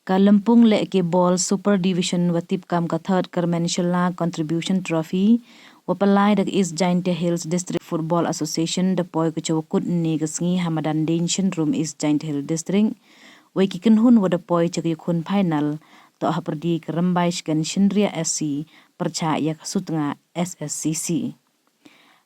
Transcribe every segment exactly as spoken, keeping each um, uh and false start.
Ka lympung lehke ball Super Division wa tip kam ka Third Kerman Shylla Contribution Trophy, wa pynlai da ka East Jaintia Hills District Football Association, da poi ka cha wa kut ynne ka sngi ha madan Denshin Room, East Jaintia Hills District. Wei ki kynhun wa da poi cha ka yakhun final, toh hapyrdi ka Rymbai Shken Shynriah S C pyrchah ya ka Sutnga S S C C.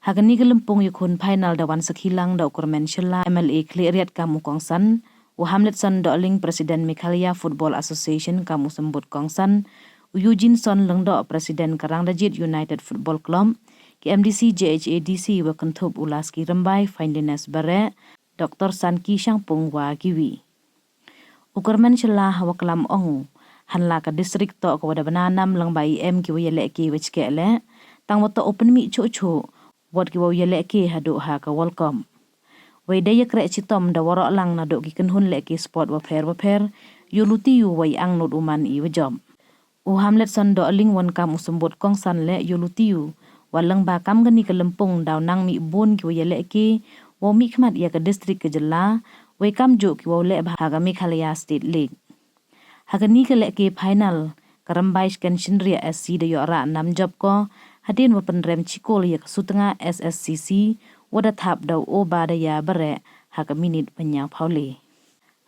Ha kani ka lympung yakhun final da wan sakhi lang da u Kerman Shylla M L A Khliehriat kam u kongsan, u Hamletson Dohling President Meghalaya Football Association kam u symbut kongsan, u Eugene Son Lyngdoh President ka Ranglajit United Football Club, ki M D C J H A D C wa kynthup u Laski Rymbai, Finelyness Bareh, Doctor Sanki Shangpung wa kiwi. U Kerman Shylla ha wa klam ong u, hanla ka district toh ka wa da bna nam lang ba i em ki wa yalehke wa chkeh leh, tang wa toh u pynmih chuh chuh, wat ki wa yalehke haduh ha ka World Cup. Wei da yakreh chitom da waroh lang naduh ki kynhun lehke sport wapher wapher, yow luti u wei ang nud u man i wa jop. U Hamletson Dohling wan kam u symbut kongsan leh yow luti u, wa lang ba kam kani ka lympung daw nang mih bun ki wa yalehke, wow mih khmat ya ka district ka jylla, wei kamjooh ki wow leh bha ha ka Meghalaya State League. Ha kani ka lehke final, ka Rymbai Shken Shynriah S C da yoh rah nam jop ko, hadien wa pynrem chikol ya ka Sutnga S S C C, wa da thap da u Obadiah Bareh, ha ka minit wa ynñiaw phaw le.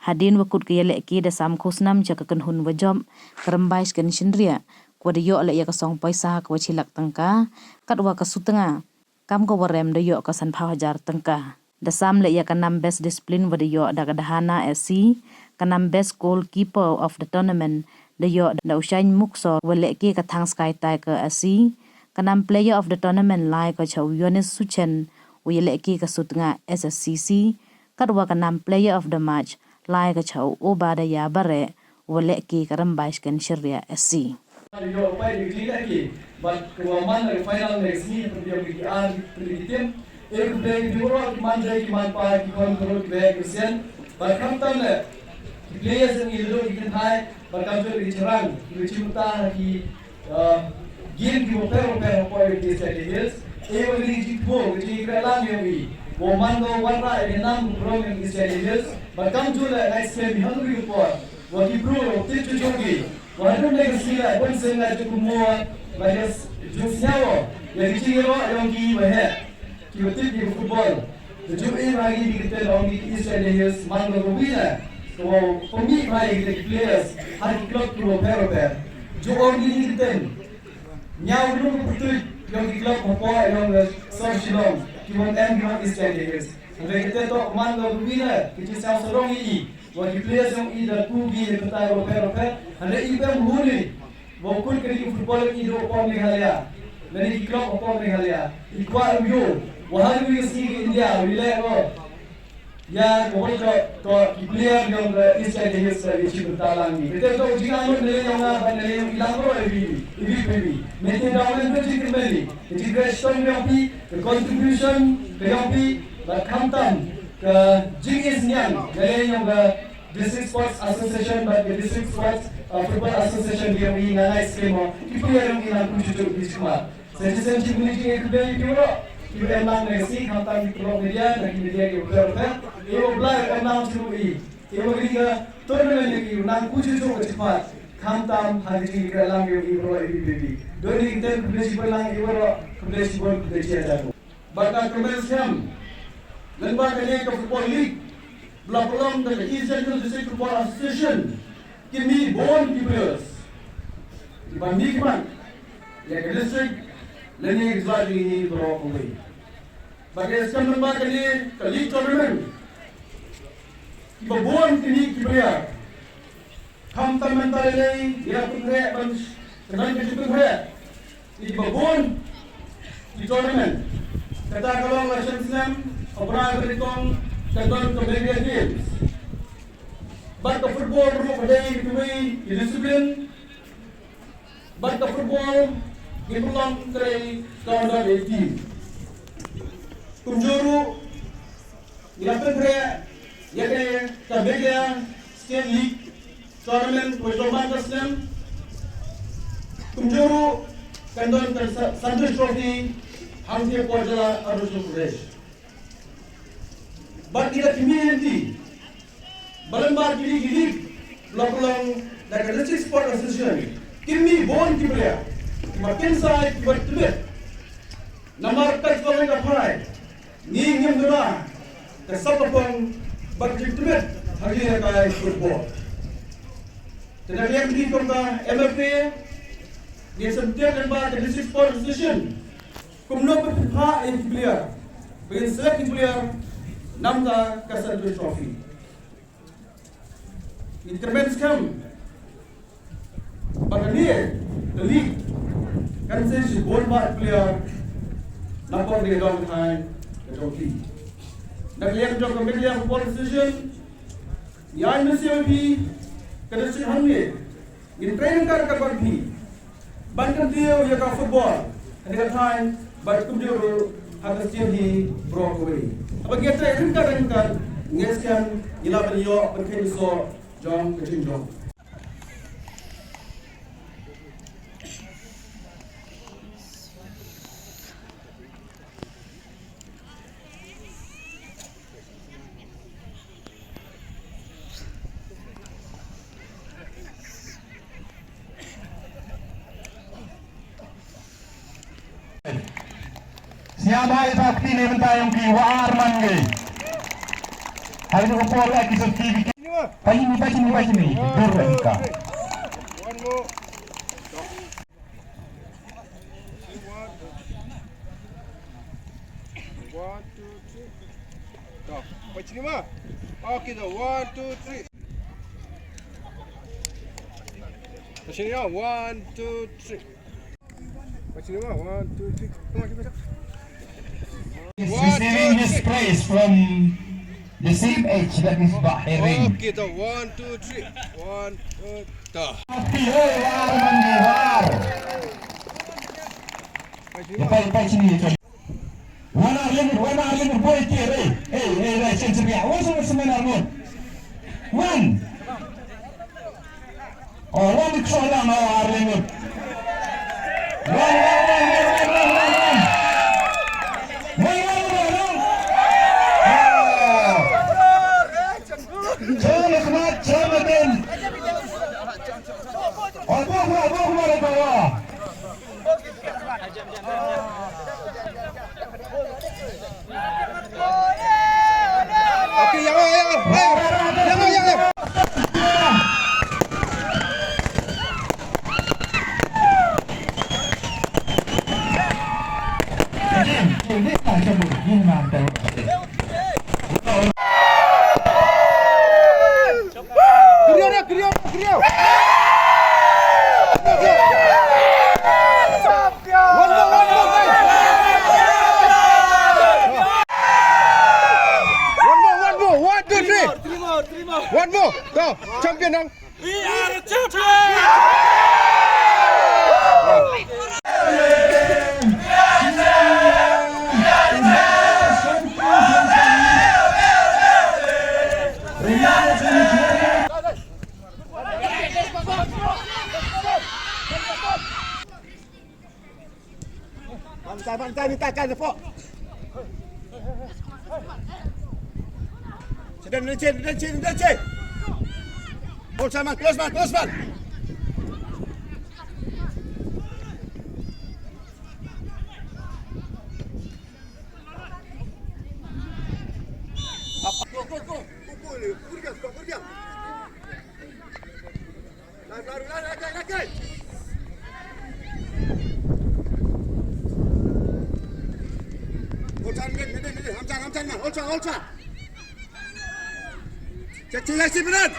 Hadien wa kut ka yalehke da sam khusnam cha ka kynhun wa jop, ka Rymbai Shken Shynriah, ka wa da yoh leh ya ka song poisa ka wa chi lak tyngka, kat wa ka Sutnga, kam ka wa rem da yoh ka san phaw hajar tyngka. Da sam leh ya ka nam Best Discipline wa da yoh da ka Dahana S C, ka nam Best Goalkeeper of the Tournament da yoh da u Shaiñ Muksor wa lehke ka Thangskai Tiger S C, ka nam Player of the Tournament lai ka cha u Yonis Suchen wa yalehke ka Sutnga S S C C, kat wa ka nam Player of the Match lai ka cha u Obadiah Bareh wa lehke ka Rymbai Shken Shynriah S C. Yoh pai di ki lehke, bad ka wa man ka final next ni, pynbiang ki ar, pynbiang ki team. E, khublei ki waroh ki man dei ki man pa, ki khon khyrut, ki beh ki sian. Bad khamtam leh ki players yong i, ki kynthai, bad kamjooh ki chynrang, ki wa chim ta ki, ah, game ki wapher wapher hapoh East Jaintia Hills. E, wa ki jingthmu, ki jingkyrlang yong i, wa man ko wanrah ya ka nam ka burom yong East Jaintia Hills. Bad kamjooh leh ngai skem i ha kani ka por, wa ki bru, wa tip chuh chuh ki, wa hadooh ne ka sngi leh, bun sien leh jooh kynmoo, wa ya jooh sñiaw ya ki jingyaroh yong ki wa heh, ki wa tip ya ka football. Da jooh e bha ki di ka ktien, ong ki, East Jaintia Hills man ko ka wi leh ka wow pynmih bha ya ki players ha ki club ki wapher wapher. Jooh ong ki di ka ktien, ñiaw ru ka pyrtuit yong ki club hapoh yong ka sor Shillong ki wa em ki wa East Jaintia Hills. Hynrei kata toh man ko ka wi leh ka jingsñiaw sarong ya i, wa ki players yong i da ku ki ya ka tai wapher wapher. Hynrei i pem huni, wa kut kani ka football i da hapoh Meghalaya, lane ki club hapoh Meghalaya. I kwah u yoh, wa ha kani ka sngi ka India, wi leh ko ya ka World Cup, toh ki player yong ka East Jaintia Hills ka ya chi bynta lang ki. Kata toh jingangnud naleh yong nga bad naleh yong i lang ko, i wi, i wi, i wi. Nete daw ngan ko jingkyrmen i, ka jingkyrmen yong phi, ka contribution ka yong phi, bad khamtam ka jingisñiang naleh yong ka District Sports Association bad ka District Sports, uh, Football Association yong i, nga ngai skem o ki player yong i nang ku chuh chuh ki sma. Sa chisien chi khublei jingkhublei ya ki waroh ki wa em lang na ka sngi, khamtam ki paralok media, na ki media ki wa pher pher. E wa Blai em lang chi wa i, e wa kani ka tournament yong i nang ku chuh chuh ka chiphat, khamtam ha ka jingkyrlang yong i waroh i B B B. Dooh ni ki ktien, khublei chibun lang i waroh, khublei chibun, khublei chihajar. Bad ka kyrmen skem, lyngba kani ka Football League, wa la pynlong da ka East Jaintia District Football Association, ki mih bun ki players ki wa mih khmat ya ka district, lane ka jylla jong i baroh kawei. Bad ka skem lyngba kani ka league tournament, ki wa bun ki mih ki player. Khamtam mynta lei, ya pynreh ban, kynrang ka jingpynreh ya ki wa bun ki tournament. Kata ka long la snem snem, ha u bnai ba nyngkong, ka don ka Meghalaya Games. Bad ka football ruh ka dei ka wei ka discipline. Bad ka football, ki pynlong ka dei ka under eighteen. Kumjuh ruh, ngi la pynreh ya ka, ka Meghalaya State League Tournament, wa jooh man ka snem. Kumjuh ruh, kan don ka Sa-, Santosh Trophy, hangtei hapoh jylla Arunachal Pradesh. Bad ngi la khmih lynti, ba lyngba kini ki league, wa la pynlong Ka District Sports Association, kini boon ki player, ki ma kin sa ki ba tbit. Namar ka jong ka phai, ni ngim duna, ka sap ka pong, ba ki tbit, ha ki ka football. Te na liang ki kong ka M F A, ni sem tiar kan ba ka District Sports Association. Kumno ba pha e ki player, ba ngin select ki player, nam ka ka Central Trophy. It commence kam. Ba ka ni, ka league, kan se si boon ba player, na pok ni dong thai, ka jong ki. Na ka liang jong ka Meghalaya Football Association, ya ni se phi, ka ni si hangne, ngin train ka ka ba phi. Ban kan tiu ya ka football. Ani ka time, ban kum tiu ru, ha ka sien hi, bro ko ni. Aba ngi trai ringkat ringkat, ngi skan, ila ban yo, ban khen so, jong, ka chin jong. Siapa yang tak pilih mentah yang pi war man gay. Hari ni ko pol lagi sertifikat. Pagi ni, pagi ni, pagi ni. Dur lagi ka. One, two, three. Dah. Pacini ma. Okay, dah. One, two, three. Pacini ma. One, two, three. Pacini ma. One, two, three. Come on, come on. He's receiving his praise from the same age that is Bahrain. Okay, dah. One, two, three. One, two, dah. Happy, hey, war, man, hey, war. Pacini ma. Wan ar limit, wan ar limit, boy, tiar, eh. Eh, eh, eh, chen sebiak. Wan, wan, wan, wan. Wan. Oh, wan, ikso lang, oh, ar limit. Wan, wan, wan. Wan, wan, wan, wan. Oh. Chen, chen, chen, chen. Oh, bo, bo, bo, bo, bo. Okay, ya, ya, ya. Ya, ya, ya, ya. Keriau, keriau, keriau. One more, one more, guys. One more, one more. One, two, three. Three more, three more, three more. One more. Go. Champion, nang. We are a champion! Mantai, mantai, minta kan, Depok. Sedang, sedang, sedang, sedang. Close man, close man, close man. Go, go, go. Go, go, go. Go, go, go. Lari, lari, lari, lari, lari. Olchan, Olchan, Olchan, man, Olchan, Olchan. Cek, cek, cek, benar.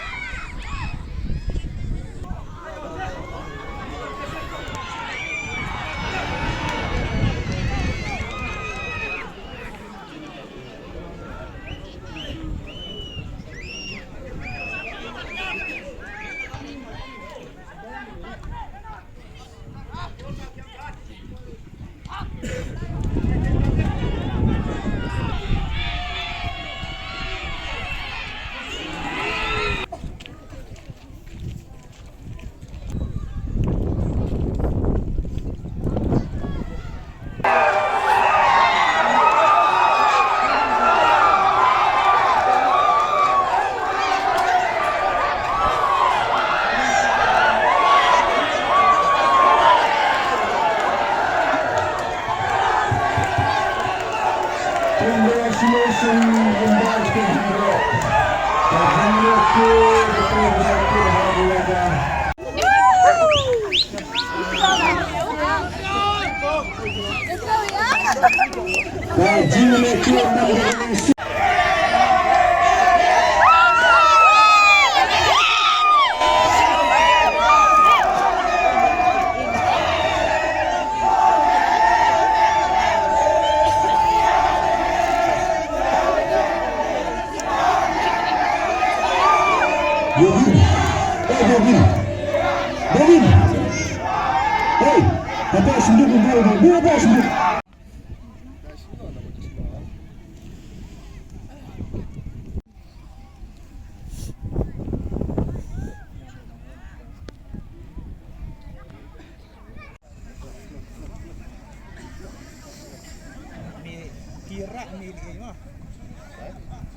Bobin. Eh, Bobin. Bobin. Hey, apa senduk, Bobin? Apa senduk? Mi kira mi ni ma.